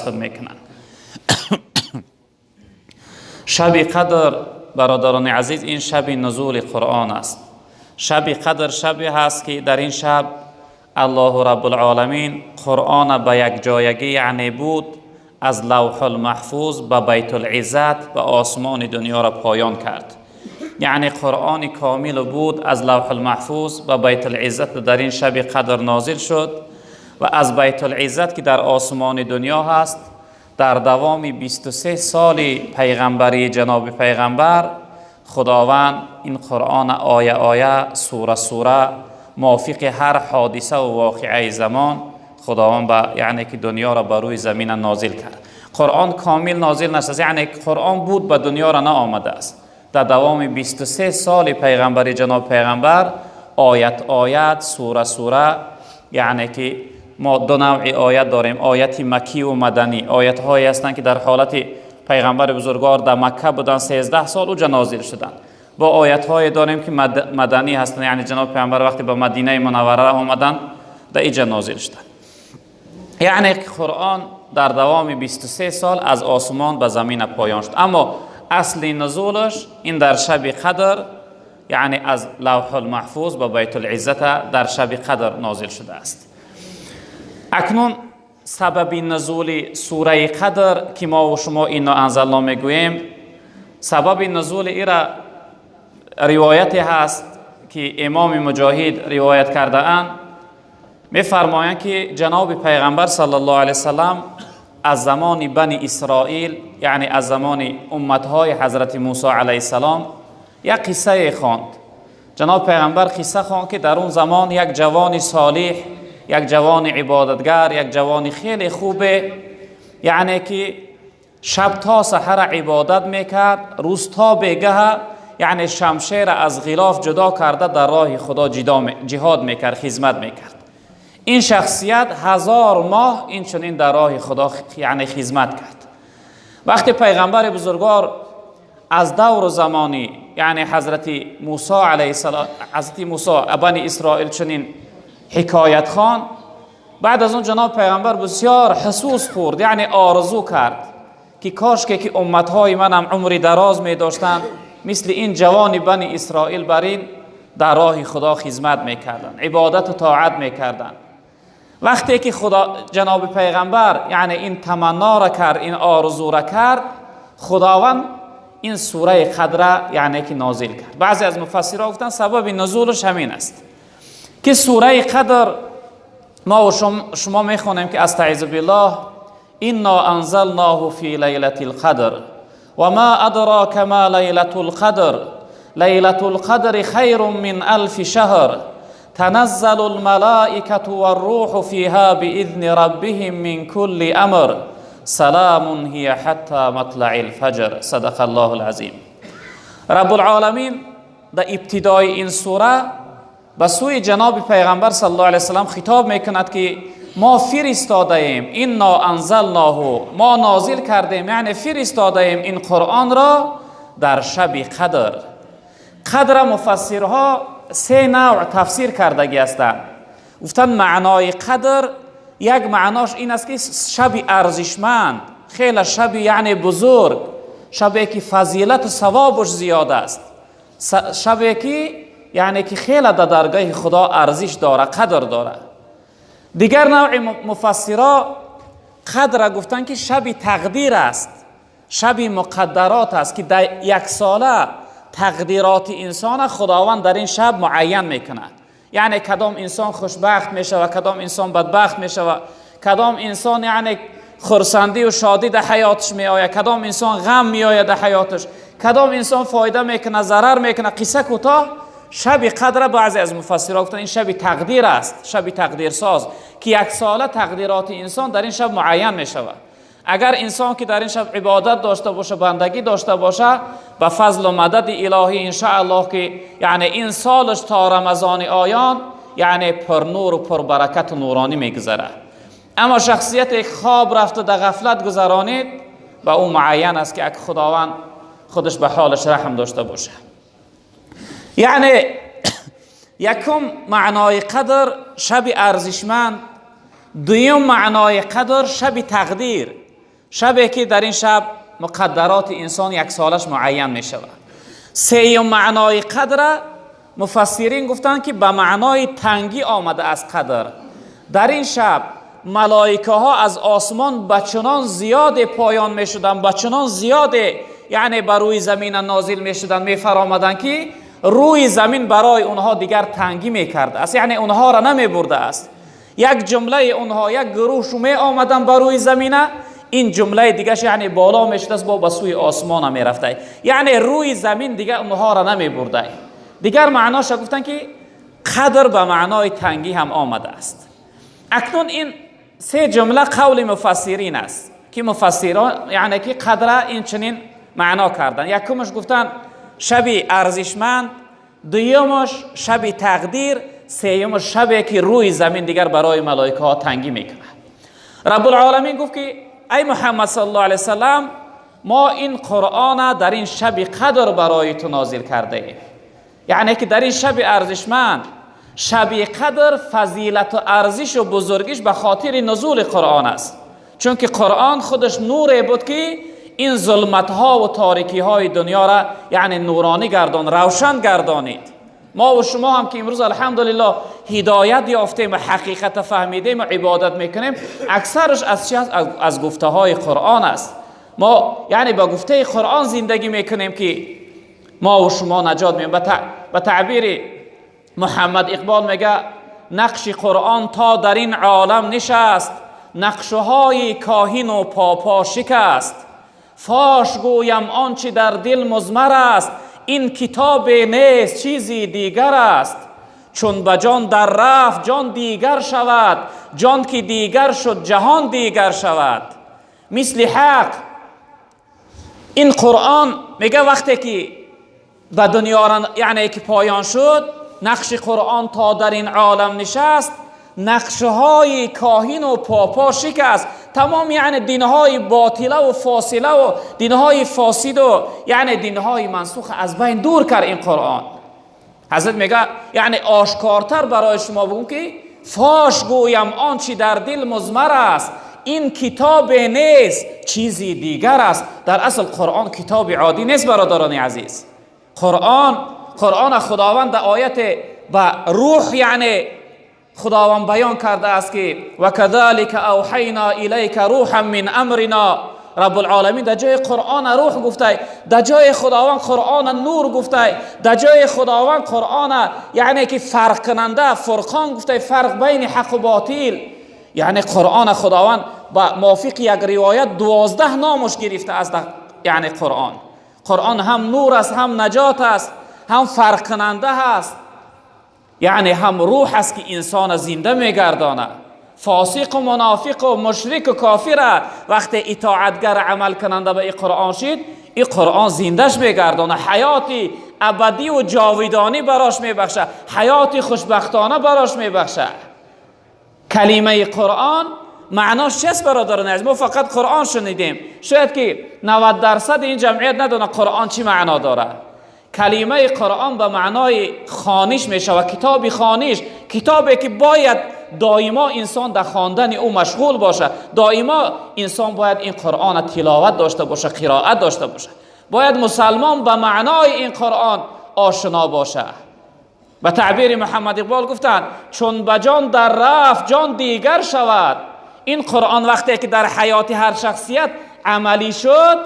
از خود میکنن. شب قدر برادران عزیز، این شب نزول قرآن است. شب قدر شبی هست که در این شب الله رب العالمین قرآن به یک جایگی یعنی بود از لوح المحفوظ به بیت العزت به آسمان دنیا را پایان کرد. یعنی قرآن کامل بود از لوح المحفوظ به بیت العزت در این شب قدر نازل شد و از بیت العزت که در آسمان دنیا هست در دوام 23 سال پیغمبری جناب پیغمبر خداوند این قرآن آیه آیه، سوره سوره، موافق هر حادثه و واقعه زمان خداوند به یعنی که دنیا را بر روی زمین نازل کرد. قرآن کامل نازل نشد، یعنی قرآن بود به دنیا را نه آمده است. در دوام 23 سال پیغمبری جناب پیغمبر آیت آیت، سوره سوره، یعنی که ما دو نوع آیت داریم، آیت مکی و مدنی. آیت هایی هستند که در حالت پیغمبر بزرگوار در مکه بودن 13 سال اوجا نازل شدند. با آیت های داریم که مدنی هستند، یعنی جناب پیغمبر وقتی به مدینه منوره آمدن در اینجا نازل شدند. یعنی قرآن در دوام 23 سال از آسمان به زمین پایان شد. اما اصل نزولش این در شب قدر، یعنی از لوح المحفوظ به بیت العزت در شب قدر نازل شده است. اکنون سبب نزول سوره قدر که ما و شما اینا انزلنا میگوییم، سبب نزول ایرا روایتی هست که امام مجاهد روایت کرده اند. میفرمایند که جناب پیغمبر صلی الله علیه وسلم از زمان بنی اسرائیل، یعنی از زمان امتهای حضرت موسی علیه السلام، یک قصه خواند. جناب پیغمبر قصه خواند که در اون زمان یک جوان صالح، یک جوان عبادتگر، یک جوان خیلی خوبه، یعنی که شب تا سحر عبادت میکرد، روز تا بیگه، یعنی شمشیر از غلاف جدا کرده در راه خدا جهاد میکرد، خدمت میکرد. این شخصیت 1000 ماه این چنین در راه خدا یعنی خدمت کرد. وقتی پیغمبر بزرگوار از دور زمانی یعنی حضرت موسی علیه السلام، حضرت موسی بنی اسرائیل چنین حکایت خوان، بعد از اون جناب پیغمبر بسیار حسوس خورد، یعنی آرزو کرد که کاش که امتهای منم عمری دراز می داشتند مثل این جوان بنی اسرائیل بر این در راه خدا خدمت میکردن، عبادت و طاعت میکردن. وقتی که خدا جناب پیغمبر یعنی این تمنا را کرد، این آرزو را کرد، خداوند این سوره قدر یعنی که نازل کرد. بعضی از مفسرها گفتن سبب نزولش همین است که سوره قدر ما و شما میخونیم که استعیذ بالله انا انزلناه فی لیلة القدر و ما ادراک ما لیلة القدر لیلة القدر خیر من 1000 شهر تنزل الملائکة والروح فیها باذن ربهم من کل امر سلام هی حتی مطلع الفجر. صدق الله العظیم. رب العالمین در ابتدای این سوره به سوی جناب پیغمبر صلی الله علیه وسلم خطاب میکند که ما فرستاده ایم، انا انزلناه، ما نازل کردیم، یعنی فرستاده ایم این قرآن را در شب قدر. قدر مفسرها سه نوع تفسیر کردگی هستند. گفتن معنای قدر یک معناش این است که شب ارزشمند، خیلی شب یعنی بزرگ، شبی که فضیلت و ثوابش زیاد است، شبی که یعنی که خیلی در درگاه خدا ارزش داره، قدر داره. دیگر نوع مفسرها قدر گفتن که شب تقدیر است، شب مقدرات است که در یک ساله تقدیرات انسان خداوند در این شب معین میکنه. یعنی کدام انسان خوشبخت میشه و کدام انسان بدبخت میشه و کدام انسان یعنی خرسندی و شادی در حیاتش میآید، کدام انسان غم میآید در حیاتش، کدام انسان فایده میکنه، ضرر میکنه. قصه کوتاه، شب قدر بعضی از مفسرها گفتن این شب تقدیر است، شب تقدیر ساز که یک ساله تقدیرات انسان در این شب معین میشود. اگر انسان که در این شب عبادت داشته باشه، بندگی داشته باشه، به فضل و مدد الهی ان شاء الله که یعنی این سالش تا رمضان آیان یعنی پر نور و پر برکت و نورانی میگذره. اما شخصیت یک خواب رفته در غفلت گذرانید، به او معین است که اگه خداوند خودش به حالش رحم داشته باشه. یعنی یکم معنای قدر شب ارزشمند، دویم معنای قدر شب تقدیر. Шабе ки дар ин шаб муқаддароти инсон як солаш муайян мешавад. Сеюм маънои қадра муфассирин гуфтанд, ки ба маънои тангӣ омада аз қадр. Дар ин шаб малоикаҳо аз осмон ба чунон зиёде поён мешуданд, ба чунон зиёде яъне ба рӯи замин нозил мешуданд, мефаромаданд, ки рӯи замин барои онҳо дигар тангӣ мекардааст, яъне онҳоро намебурдааст. Як ҷумлаи онҳо, як гурӯҳшу меомаданд ба рӯи замина, ин ҷумлаи дигаш яъне боло мешудааст, бо ба сӯи осмона мерафта, яъне рӯи замин дигар онҳоро намебурда. Дигар маъноша гуфтанд, ки қадр ба маънои тангӣ ҳам омадааст. Акнун ин се ҷумла қавли муфассирин аст, ки муфассирон яъне ки қадра ин чунин маъно карданд. Якумаш гуфтанд шаби арзишманд, дуюмаш шаби тақдир, сеюмаш шабе ки рӯи замин дигар барои малоикаҳо тангӣ мекунад. Раббулоламин гуфт, ки ай Муҳаммад саллаллоҳу алайҳи васаллам, мо ин Қуръона дар ин шаби қадр барои ту нозил кардаем, яъне ки дар ин шаби арзишманд. Шаби қадр фазилату арзишу бузургиш ба хотири нузули Қуръон аст, чунки Қуръон худаш нуре буд, ки ин зулматҳо ва торикиҳои дунёра яъне нуронӣ гардон, равшан гардонид. Мо ва шумо ҳам ки имрӯз алҳамдулиллоҳ ҳидоят ёфтем ва ҳақиқата фаҳмидем ва ибодат мекунем, аксараш аз чи аст? Аз гуфтаҳои Қуръон аст. Мо яъне ба гуфтаи Қуръон зиндагӣ мекунем, ки мо ва шумо наҷот меёбем. Ба таъбири Муҳаммад Иқбол мега: нақши Қуръон то дар ин олам нишаст, нақшҳои коҳину попо шикаст. Фош гӯям он чи дар дил музмар аст, ин китобе нест, чизи дигар аст. Чун ба ҷон дар рафт, ҷон дигар шавад, ҷон ки дигар шуд, ҷаҳон дигар шавад. Мисли ҳақ ин Қуръон мега, вақте ки ба дунё яъне ки поён шуд, нақши Қуръон то дар ин олам нишаст, нақшҳои коҳину попо шикаст. Тамом яъне динҳои ботила ва фосила ва динҳои фосиду яъне динҳои мансух аз байн дур кард ин Қуръон. Ҳазрат мега, яъне ошкортар барои шумо бигӯм, ки фош гӯям он чи дар дил музмар аст, ин китобе нест, чизи дигар аст. Дар асл Қуръон китоби оддӣ нест, бародарони азиз. Қуръона Худованд дар ояте ба рӯҳ яъне Худованд баён кардааст, ки ва кадалика авҳайна илайка рӯҳан мин амрина. Раббулоламин дар ҷои Қуръона рӯҳ гуфтай, дар ҷои Худованд Қуръона нур гуфтай, дар ҷои Худованд Қуръона яъне ки фарқкунанда фурқон гуфтай, фарқ байни ҳақу ботил. Яъне Қуръона Худованд ба мувофиқи як ривоят 12 номаш гирифтааст. Яъне Қуръон ҳам нур аст, ҳам наҷот аст, ҳам фарқкунанда ҳаст, яъне ҳам рӯҳ аст, ки инсона зинда мегардонад. Фосиқу мунофиқу мушрику кофира вақте итоатгар, амалкунанда ба ин Қуръон шид, ин Қуръон зиндаш мегардонад, ҳаёти абадиву ҷовидонӣ барош мебахшад, ҳаёти хушбахтона барош мебахшад. Калимаи Қуръон маънош чист, бародарони азиз? Мо фақат Қуръон шунидем, шояд ки 90% ин ҷамъият надонад Қуръон чӣ маъно дорад. Калимаи Қуръон ба маънои хониш мешавад, китоби хониш, китобе ки бояд доимо инсон дар хондани ӯ машғул бошад. Доимо инсон бояд ин Қуръона тиловат дошта бошад, қироат дошта бошад. Бояд мусалмон ба маънои ин Қуръон ошно бошад. Ба таъбири Муҳаммад Иқбол гуфтанд: чун ба ҷон дар рафт, ҷон дигар шавад. Ин Қуръон вақте ки дар ҳаёти ҳар шахсият амалӣ шуд,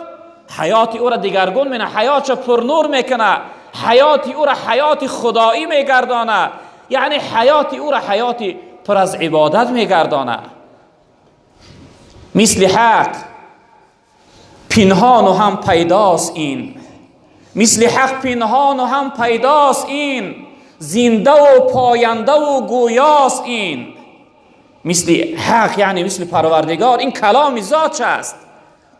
ҳаёти ӯро дигаргун мекунад, ҳаётшо пурнур мекунад, ҳаёти ӯро ҳаёти худоӣ мегардонад, яъне ҳаёти ӯро ҳаёти пур аз ибодат мегардонад. Мисли ҳақ пинҳону ҳам пайдост ин, мисли ҳақ пинҳону ҳам пайдост ин, зиндаву пояндаву гӯёст ин. Мисли ҳақ яъне мисли Парвардигор, ин каломи зотш аст.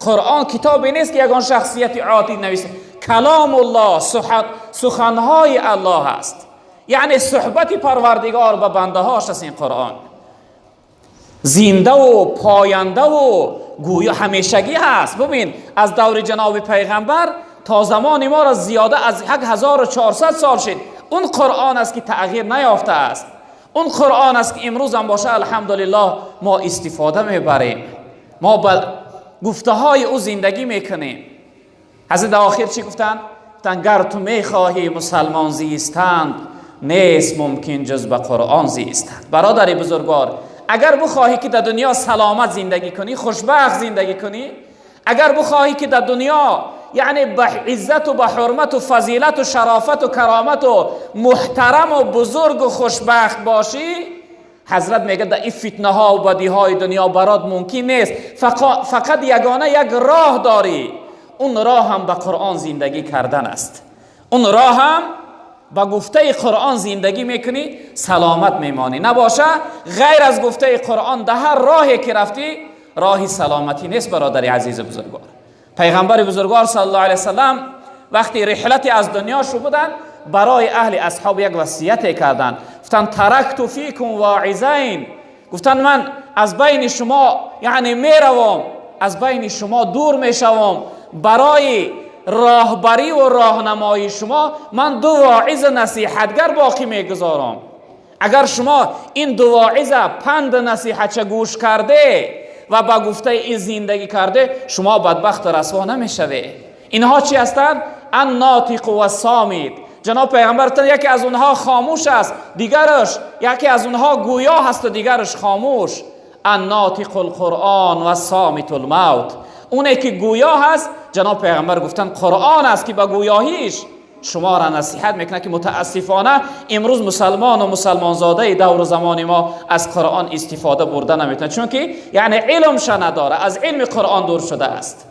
Қуръон китобе нест, ки ягон шахсияти оддӣ нависа. Каломуллоҳ, суханҳои Аллоҳ аст, яъне суҳбати Парвардигор ба бандаҳош аст. Ин Қуръон зиндаву пояндаву гӯё ҳамешагӣ ҳаст. Бубин, аз даври ҷаноби пайғамбар то замони моро зиёда аз 1400 сол шид. Он Қуръон аст, ки тағйир наёфтааст. Он Қуръон аст, ки имрӯзам боша, алҳамдулиллоҳ, мо истифода мебарем. Мо ба گفته های او زندگی میکنیم. حضرت آخر چی گفتن؟ گفتن گر تو میخواهی مسلمان زیستند، نیست ممکن جز به قرآن زیستند. برادر بزرگوار، اگر بخواهی که در دنیا سلامت زندگی کنی، خوشبخت زندگی کنی، اگر بخواهی که در دنیا یعنی به عزت و به حرمت و فضیلت و شرافت و کرامت و محترم و بزرگ و خوشبخت باشی، حضرت میگه در این فتنه ها و بدی های دنیا برات ممکن نیست. فقط یگانه یک راه داری، اون راه هم به قرآن زندگی کردن است. اون راه هم با گفته قرآن زندگی میکنی، سلامت میمانی. نباشه غیر از گفته قرآن در هر راهی که رفتی راهی سلامتی نیست. برادر عزیز بزرگوار، پیغمبر بزرگوار صلی الله علیه وسلم وقتی رحلت از دنیا شو بودن، برای اهل اصحاب یک وصیت کردن. گفتن ترکت فیکم واعظین، گفتن من از بین شما یعنی میروم، از بین شما دور میشوم، برای راهبری و راهنمایی شما من دو واعظ نصیحتگر باقی میگذارم. اگر شما این دو واعظ پند نصیحت گوش کرده و با گفته این زندگی کرده، شما بدبخت رسوا نمیشوی. اینها چی هستند؟ الناطق و الصامت. جناب پیغمبر یکی از اونها خاموش است، دیگرش یکی از اونها گویا هست و دیگرش خاموش. الناطق القرآن و صامت الموت. اونه که گویا هست، جناب پیغمبر گفتن قرآن است که با گویاهیش شما را نصیحت میکنه، که متاسفانه امروز مسلمان و مسلمان زاده دور زمان ما از قرآن استفاده برده نمیتونه، چون که یعنی علمش نداره، از علم قرآن دور شده است.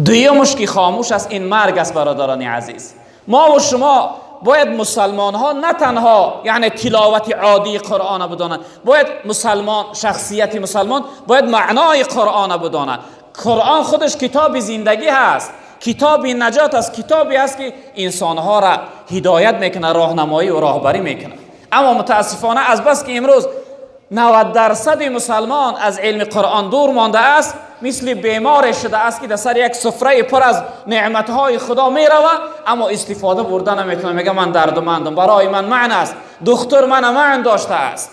دویمش که خاموش است، این مرگ است. برادران عزیز، ما و شما باید مسلمان ها نه تنها یعنی تلاوت عادی قرآن بدانند، باید مسلمان، شخصیت مسلمان باید معنای قرآن بداند. قرآن خودش کتاب زندگی هست، کتاب نجات است، کتابی است که انسانها را هدایت میکنه، راهنمایی و راهبری میکنه. اما متاسفانه از بس که امروز 90% مسلمان از علم قرآن دور مانده است، مثل بیمار شده است که در سر یک سفره پر از نعمتهای خدا میروه اما استفاده برده نمیتونه. میگه من دردمندم، برای من معنی است، دکتر من معنی داشته است.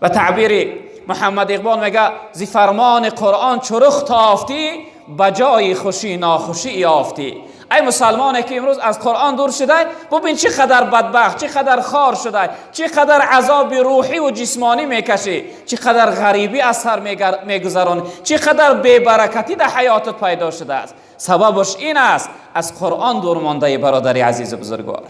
و تعبیر محمد اقبال میگه زی فرمان قرآن چو رخ تافتی، به جای خوشی ناخوشی یافتی. ای مسلمانی که امروز از قرآن دور شده، ببین چه قدر بدبخت، چه قدر خار شده، چه قدر عذاب روحی و جسمانی میکشی، چه قدر غریبی از سر میگذرانی، چه قدر بی‌برکتی در حیاتت پیدا شده است. سببش این است از قرآن دور مانده. برادر عزیز بزرگوار،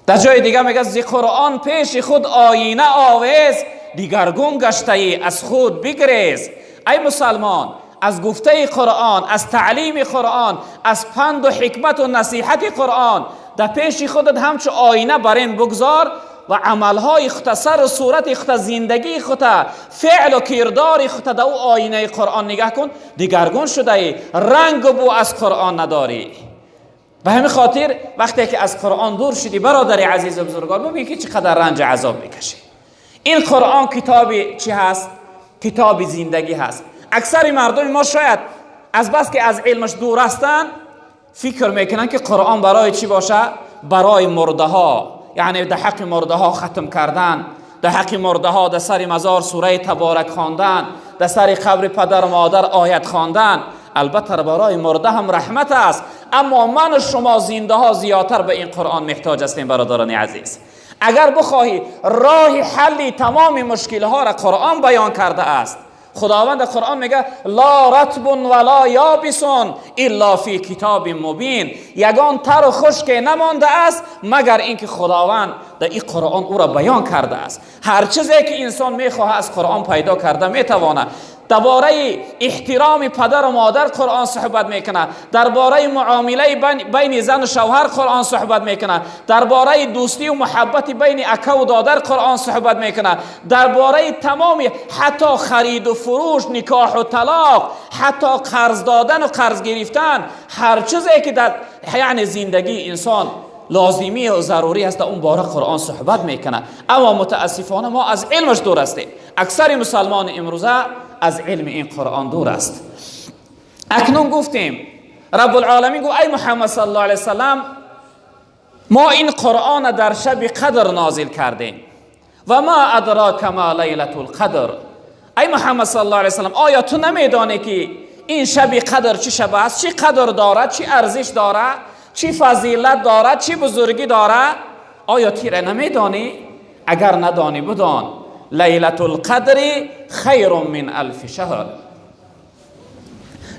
در جای دیگه میگه ز قرآن پیش خود آینه آویز، دیگرگون گشته ای از خود بگریز. ای مسلمان، از گفته قرآن، از تعلیم قرآن، از پند و حکمت و نصیحت قرآن در پیش خودت همچو آینه برین بگذار و عملهای خود، سر و صورت خود، زندگی خود، فعل و کردار خود در او آینه قرآن نگاه کن، دیگرگون شده ای، رنگ و بو از قرآن نداری. به همین خاطر وقتی که از قرآن دور شدی برادر عزیز و بزرگوار، ببین که چقدر رنج عذاب میکشی. این قرآن کتابی چی هست؟ کتاب زندگی هست. اکثر مردم ما شاید از بس که از علمش دور هستن فکر میکنن که قرآن برای چی باشه؟ برای مرده ها، یعنی در حق مرده ها ختم کردن، در حق مرده ها در سر مزار سوره تبارک خواندن، در سر قبر پدر و مادر آیت خواندن. البته برای مرده هم رحمت است، اما من و شما زنده ها زیادتر به این قرآن محتاج هستیم. برادران عزیز، اگر بخواهی راه حل تمام مشکل ها را قرآن بیان کرده است. خداوند قرآن میگه لا رطب ولا یابس الا فی کتاب مبین. یگان تر و خشک نمانده است مگر اینکه خداوند در این قرآن او را بیان کرده است. هر چیزی که انسان میخواه از قرآن پیدا کرده میتوانه. درباره احترام پدر و مادر قرآن صحبت میکنه، درباره معامله بین زن و شوهر قرآن صحبت میکنه، درباره دوستی و محبت بین اکا و دادر قرآن صحبت میکنه، درباره تمام حتی خرید و فروش، نکاح و طلاق، حتی قرض دادن و قرض گرفتن، هر چیزی که در یعنی زندگی انسان لازمی و ضروری است اون باره قرآن صحبت میکنه. اما متاسفانه ما از علمش دور هستیم. اکثر مسلمان امروزه از علم این قرآن دور است. اکنون گفتیم رب العالمین گفت ای محمد صلی الله علیه وسلم، ما این قرآن در شب قدر نازل کردیم. و ما ادراک ما لیلة القدر. ای محمد صلی الله علیه وسلم، آیا تو نمیدانی که این شب قدر چه شب است، چی قدر دارد، چی ارزش دارد، چی فضیلت دارد، چی بزرگی دارد؟ آیا تیره نمیدانی؟ اگر ندانی بدان، لیلة القدر خیر من الف شهر.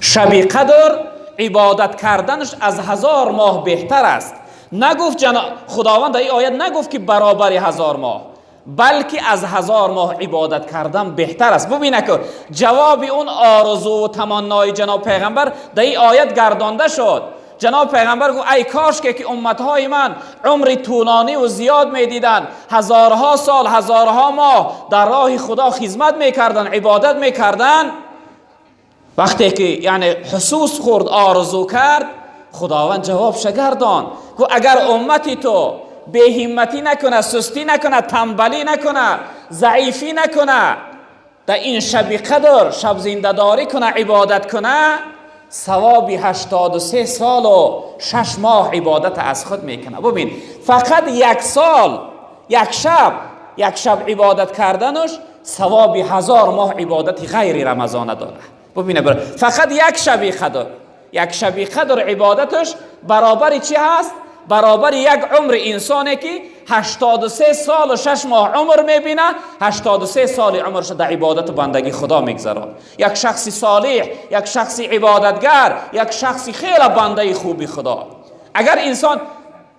شب قدر عبادت کردنش از 1000 ماه بهتر است. نگفت خداوند در این آیت نگفت که برابر 1000 ماه، بلکه از 1000 ماه عبادت کردن بهتر است. ببینه که جواب اون آرزو و تمنای جناب پیغمبر در این آیت گردانده شد. جناب پیغمبر گفت ای کاش که امتهای من عمر طولانی و زیاد میدیدن، هزارها سال هزارها ماه در راه خدا خدمت میکردن، عبادت میکردن. وقتی که یعنی حسوس خورد، آرزو کرد، خداوند جواب شگردان گفت اگر امتی تو بی‌همتی نکنه، سستی نکنه، تنبلی نکنه، ضعیفی نکنه، در این شب قدر شب زنده‌داری کنه، عبادت کنه، ثواب 83 سال و 6 ماه عبادت از خود میکنه. ببین فقط یک سال، یک شب عبادت کردنش ثواب 1000 ماه عبادت غیر رمضان داره. ببینه فقط یک شب قدر، یک شب قدر عبادتش برابر چی هست؟ برابر یک عمر انسانی که 83 سال و 6 ماه عمر میبینه، 83 سال عمرش در عبادت بندگی خدا میگذرد. یک شخص صالح، یک شخص عبادتگر، یک شخص خیلی بنده خوبی خدا. اگر انسان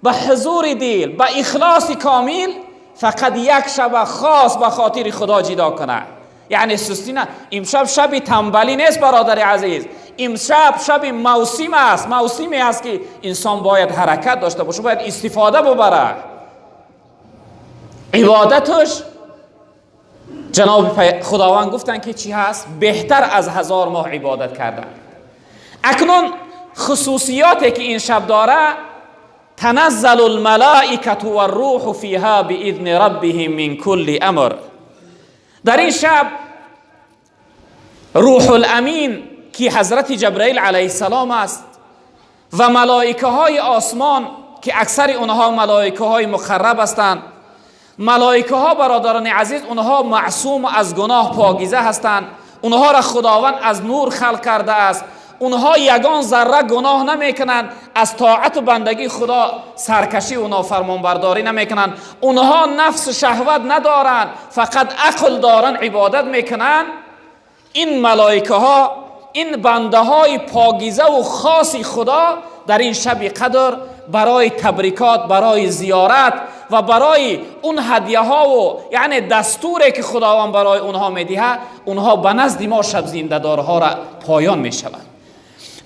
به حضور دل، به اخلاص کامل فقط یک شب خاص به خاطر خدا جدا کنه، یعنی سستی نه. امشب شب تنبلی نیست برادر عزیز، امشب شب موسم است، موسمی است که انسان باید حرکت داشته باشه، باید استفاده ببره. عبادتش جناب خداوند گفتن که چی هست؟ بهتر از 1000 ماه عبادت کردن. اکنون خصوصیاتی که این شب داره، تنزل الملائکة والروح فیها باذن ربهم من کل امر. در این شب روح الامین که حضرت جبرئیل علیه السلام است و ملائکه های آسمان که اکثر اونها ملائکه های مقرب هستند، ملائکه ها برادران عزیز اونها معصوم از گناه پاکیزه هستند، اونها را خداوند از نور خلق کرده است، اونها یگان ذره گناه نمیکنند، از طاعت و بندگی خدا سرکشی و نافرمانبرداری نمیکنند، اونها نفس شهوت ندارند، فقط عقل دارند، عبادت میکنند. این ملائکه ها، این بنده های پاکیزه و خاص خدا در این شب قدر برای تبریکات، برای زیارت و برای اون هدیه ها و یعنی دستوری که خداوند برای اونها میدهد، اونها به نزد ما شب زنده‌دارها را پایان میشوند.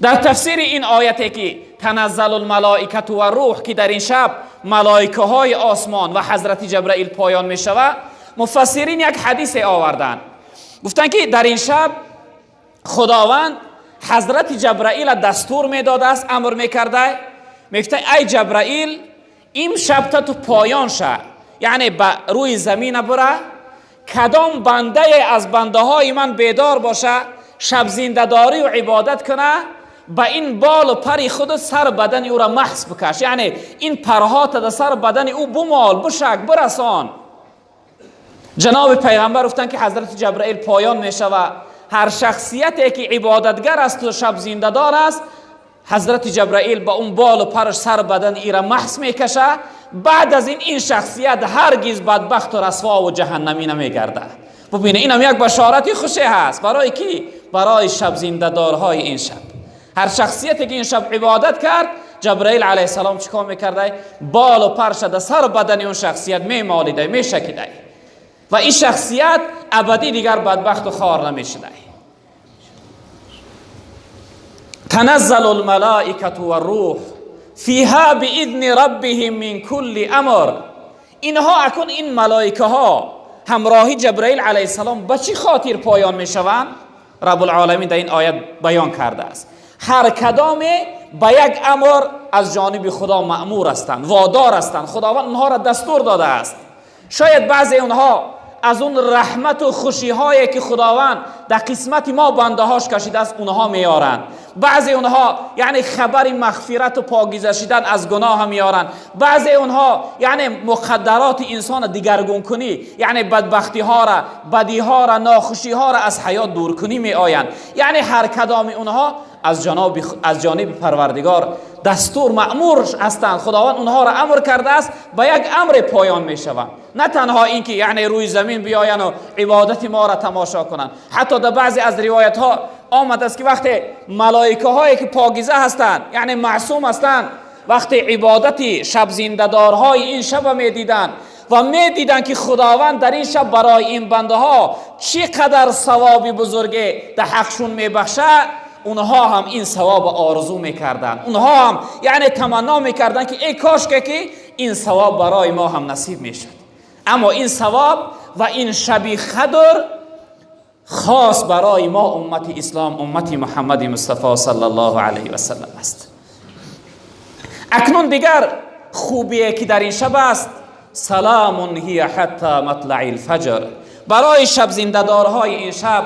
در تفسیر این آیتی که تنزل الملائکة و روح، که در این شب ملائکه های آسمان و حضرت جبرئیل پایان می شود، مفسرین یک حدیث آوردن، گفتن که در این شب خداوند حضرت جبرئیل دستور میداده است، امر میکرده، میگفته ای جبرئیل این شب تا تو پایان شه، یعنی به روی زمین بره، کدام بنده از بنده های من بیدار باشه، شب زنده‌داری و عبادت کنه، با این بال و پر خود سر بدن او را محس بکش، یعنی این پرها تا در سر بدن او بمال، بشک، برسان. جناب پیغمبر گفتن که حضرت جبرئیل پایان می شود، هر شخصیتی که عبادتگر است و شب زنده دار است، حضرت جبرئیل با اون بال و پرش سر بدن ای را محس میکشه. بعد از این شخصیت هرگز بدبخت و رسوا و جهنمی نمیگرده. ببینه اینم یک بشارت خوشی هست برای کی؟ برای شب زنده دارهای این شب. هر شخصیتی که این شب عبادت کرد، جبرئیل علیه السلام چیکار میکرده؟ بال و پرش در سر بدن اون شخصیت میمالیده، میشکیده و این شخصیت ابدی دیگر بدبخت و خوار نمیشده. تنزل الملائکة والروح فیها باذن ربهم من کل امر. اینها اکنون این ملائکه ها همراهی جبرئیل علیه السلام به چی خاطر پایان میشوند؟ رب العالمین در این آیت بیان کرده است. هر کدام به یک امر از جانب خدا مأمور هستند، وادار هستند، خداوند اونها را دستور داده است. شاید بعضی اونها از اون رحمت و خوشی هایی که خداوند در قسمت ما بنده هاش کشیده است اونها میارن. بعضی اونها یعنی خبر مغفرت و پاکیزه شدن از گناه میارن. بعضی اونها یعنی مقدرات انسان دیگرگون کنی، یعنی بدبختی ها را، بدی ها را، ناخوشی ها را از حیات دور کنی می آیند. یعنی هر کدام اونها از جانب پروردگار دستور مأمور هستند. خداوند اونها را امر کرده است، به یک امر پایان می شوند. نه تنها اینکه یعنی روی زمین بیاین و عبادت ما را تماشا کنند، حتی در بعضی از روایت ها آمده است که وقتی ملائکه هایی که پاکیزه هستند، یعنی معصوم هستند، وقتی عبادت شب زنده‌دارهای این شب می دیدند و می دیدند که خداوند در این شب برای این بنده ها چقدر ثواب بزرگی در حقشون می بخشد، اونها هم این ثواب آرزو میکردن، اونها هم یعنی تمنا میکردن که ای کاش که این ثواب برای ما هم نصیب میشد. اما این ثواب و این شب قدر خاص برای ما امت اسلام، امت محمد مصطفی صلی الله علیه و سلم است. اکنون دیگر خوبیه که در این شب است، سلام هی حتی مطلع الفجر. برای شب زنده‌دارهای این شب،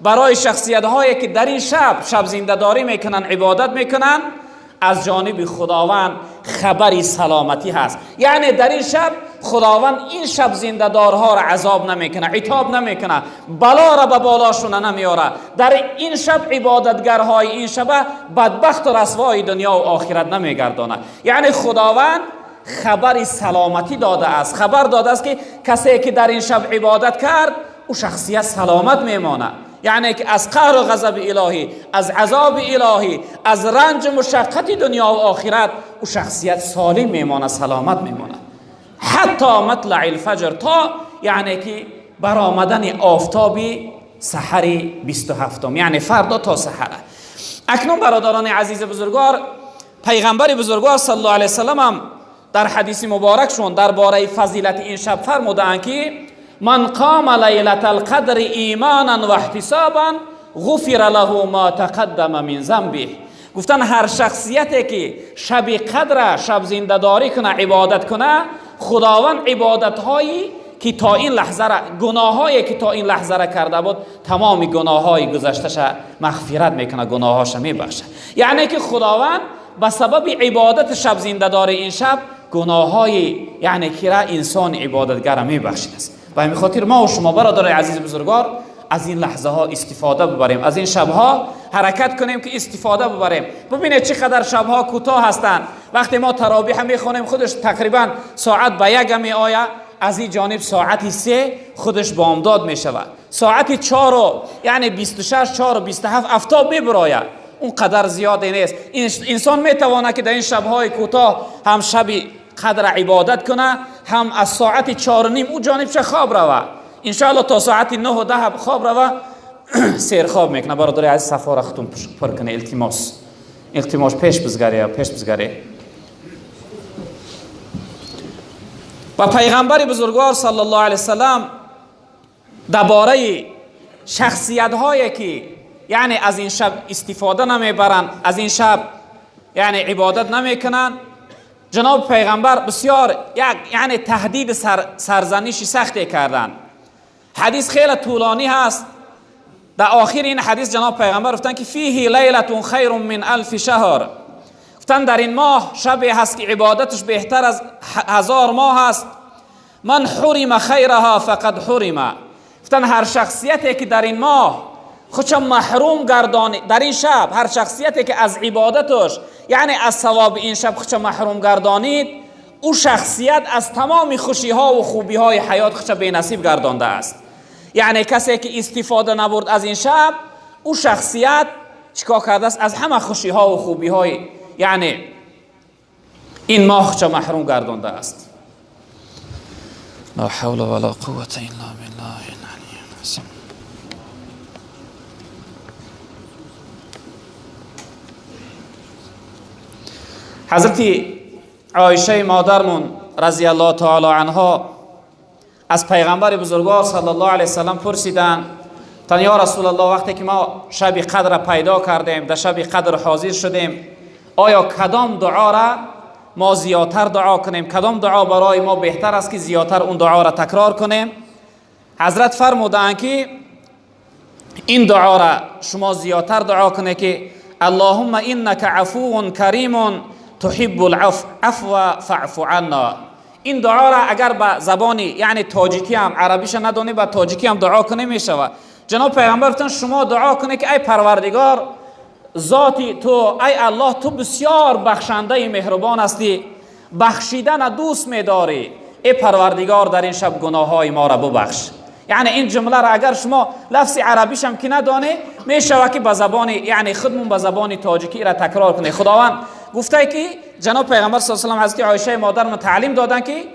برای شخصیت هایی که در این شب شب زنده‌داری میکنن، عبادت میکنن، از جانب خداوند خبری سلامتی هست. یعنی در این شب خداوند این شب زنده‌دارها را عذاب نمیکنه، عتاب نمیکنه، بلا را به بالاشون نمیاره. در این شب عبادتگرهای این شب بدبخت و رسوای دنیا و آخرت نمیگردانه. یعنی خداوند خبری سلامتی داده است، خبر داده است که کسی که در این شب عبادت کرد او شخصیت سلامت میمانه. یعنی که از قهر و غضب الهی، از عذاب الهی، از رنج مشقت دنیا و آخرت او شخصیت سالم میمانه، سلامت میمانه. حتی مطلع الفجر، تا یعنی که برآمدن آفتاب سحر 27، یعنی فردا تا سحر. اکنون برادران عزیز بزرگوار، پیغمبر بزرگوار صلی الله علیه وسلم هم در حدیث مبارکشون درباره فضیلت این شب فرمودند که من قام لیلة القدر ایمانا و احتسابا غفر له ما تقدم من ذنبه. گفتن هر شخصیتی که شب قدر شب زنده‌داری کنه، عبادت کنه، خداوند عبادت هایی که تا این لحظه را، گناهایی که تا این لحظه را کرده بود، تمام گناههای گذشته‌ش مغفرت میکنه، گناهاش میبخشه. یعنی که خداوند به سبب عبادت شب زنده‌داری این شب گناههای یعنی که را انسان عبادتگر میبخشید است. و همین خاطر ما و شما برادر عزیز بزرگوار از این لحظه ها استفاده ببریم، از این شبها حرکت کنیم که استفاده ببریم. ببینید چقدر شبها کوتاه هستند. وقتی ما تراویح میخوانیم خودش تقریبا ساعت به 1 می آید، از این جانب ساعت 3 خودش بامداد می شود، ساعت 4 یعنی 26 4 و 27 افتاب می براید. اون قدر زیاده نیست. انسان می تواند که در این شبهای کوتاه هم شب قدر عبادت کنه، هم از ساعت 4:30 او جانب چه خواب روه، انشاءالله تا ساعت 9 و 10 خواب روه، سیر خواب میکنه. برادر عزیز صفا را ختم پر کنه، التماس التماس پیش بزگری پیش بزگری. و پیغمبر بزرگوار صلی الله علیه وسلم درباره شخصیت هایی که یعنی از این شب استفاده نمیبرن، از این شب یعنی عبادت نمیکنن، جناب پیغمبر بسیار یعنی تهدید سرزنش سختی کردن. حدیث خیلی طولانی هست. در آخر این حدیث جناب پیغمبر گفتن که فیه لیلة خیر من الف شهر. گفتن در این ماه شبی هست که عبادتش بهتر از 1000 ماه هست. من حرم خیرها فقد حرم. گفتن هر شخصیتی که در این ماه خودش محروم گردانید، در این شب هر شخصیتی که از عبادتش یعنی از ثواب این شب خودش محروم گردانید، او شخصیت از تمام خوشی ها و خوبی های حیات خودش بی نصیب گردانده است. یعنی کسی که استفاده نبرد از این شب، او شخصیت چیکار کرده است؟ از همه خوشی ها و خوبی های یعنی این ماه خودش محروم گردانده است. لا حول ولا قوة الا بالله العلی العظیم. حضرت عایشه مادرمون رضی الله تعالی عنها از پیغمبر بزرگوار صلی الله علیه وسلم پرسیدند تا یا رسول الله، وقتی که ما شب قدر پیدا کردیم، در شب قدر حاضر شدیم، آیا کدام دعا را ما زیادتر دعا کنیم؟ کدام دعا برای ما بهتر است که زیادتر اون دعا را تکرار کنیم؟ Ҳазрат фармудаанд, ки ин дуоро шумо зиёдтар дуо кунед, ки اللهم إنك عفو كريم تحب العفو فاعف عنا. Ин дуоро агар ба забони, яъне, тоҷикӣ ҳам, арабиша надонӣ, ба тоҷикӣ ҳам дуо кунӣ, мешавад. Ҷаноб пайғамбар гуфтанд, шумо дуо кунед, ки ай Парвардигор, зоти ту, ай Аллоҳ, ту бисёр бахшандаи меҳрубон ҳастӣ, бахшидана дӯст медорӣ, эй Парвардигор, дар ин шаб гуноҳҳои моро бубахш. Яъне ин ҷумларо агар шумо лафзи арабишам ки надонӣ, мешавад, ки ба забони, яъне, худмон ба забони тоҷикӣ ира такрор кунед. Худованд гуфтае, ки ҷаноб пайғамбар с салам ҳазрати Оишаи модармон таълим доданд, ки,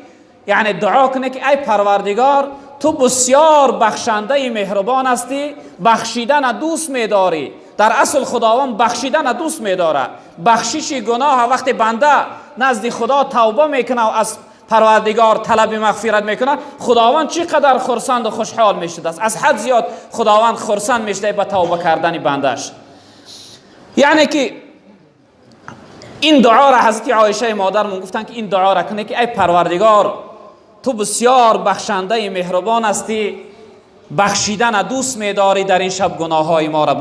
яъне, дуо кунед, ки ай Парвардигор, ту бисёр бахшандаи меҳрубон ҳастӣ, бахшидана дӯст медорӣ. Дар асл Худованд бахшидана дӯст медорад, бахшиши гуноҳ. Вақте банда назди Худо тавба мекунад, аз Парвардигор талаби мағфират мекунад, Худованд чӣ қадар хурсанду хушҳол мешудааст. Аз ҳад зиёд Худованд хурсанд мешуда ба тавба кардани бандаш. Яъне ки ин дуоро ҳазрати Оишаи модармон гуфтанд, ки ин дуоро кунед, ки ай Парвардигор, ту бисёр бахшандаи меҳрубон ҳастӣ, бахшидана дӯст медорӣ, дар ин шаб гуноҳҳои моро.